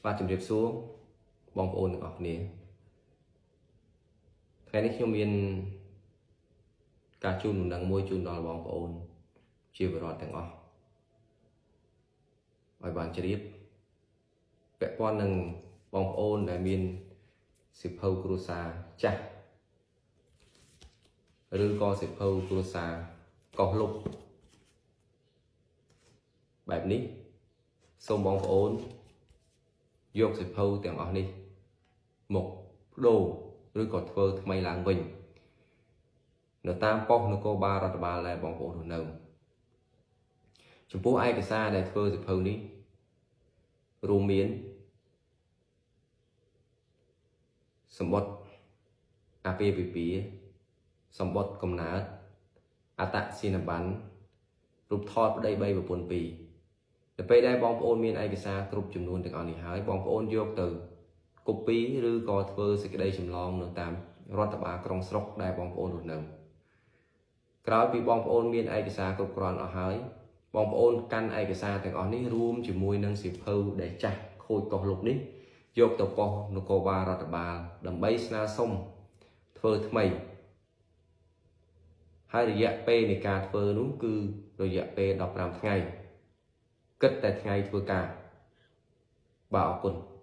បាទជំរាបសួរបងប្អូនទាំងអស់គ្នាថ្ងៃនេះខ្ញុំមានការជូនដំណឹងមួយជូនដល់បងប្អូនជាពលរដ្ឋទាំងអស់ឲ្យបានជ្រាបពាក់ព័ន្ធនឹងបងប្អូនដែលមានសៀវភៅគ្រួសារចាស់ឬក៏សៀវភៅគ្រួសារកោះលុបបែបនេះសូមបងប្អូនយកសៀវភៅទាំងអស់នេះមកប្ដូរឬក៏ធ្វើថ្មីឡើងវិញនៅតាមប៉ុស្តិ៍នគរបាលរដ្ឋបាលដែលបងប្អូនរស់នៅចំពោះឯកសារដែលធ្វើសៀវភៅនេះរួមមានសម្បត្តិអាពាហ៍ពិពាហ៍សម្បត្តិកំណើតអត្តសញ្ញាណប័ណ្ណរូបថតប្តី3ប្រពន្ធ2ទៅពេលដែលបងប្អូនមានឯកសារគ្រប់ចំនួនទាំងអស់នេះហើយបងប្អូនយកទៅកូពីឬក៏ធ្វើសេចក្តីចម្លងនៅតាមរដ្ឋបាលក្រុងស្រុកដែលបងប្អូនរស់នៅក្រោយពីបងប្អូនមានឯកសារគ្រប់គ្រាន់អស់ហើយបងប្អូនកាន់ឯកសារទាំងអស់នេះរួមជាមួយនឹងសៀវភៅដែលចាស់ខូចកោះលុបនេះយកទៅប៉ុស្តិ៍នគរបាលរដ្ឋបាលដើម្បីស្នើសុំធ្វើថ្មីហើយរយៈពេលនៃការធ្វើនោះគឺរយៈពេល15ថ្ងៃគិតតែថ្ងៃធ្វើការបាទអរគុណ។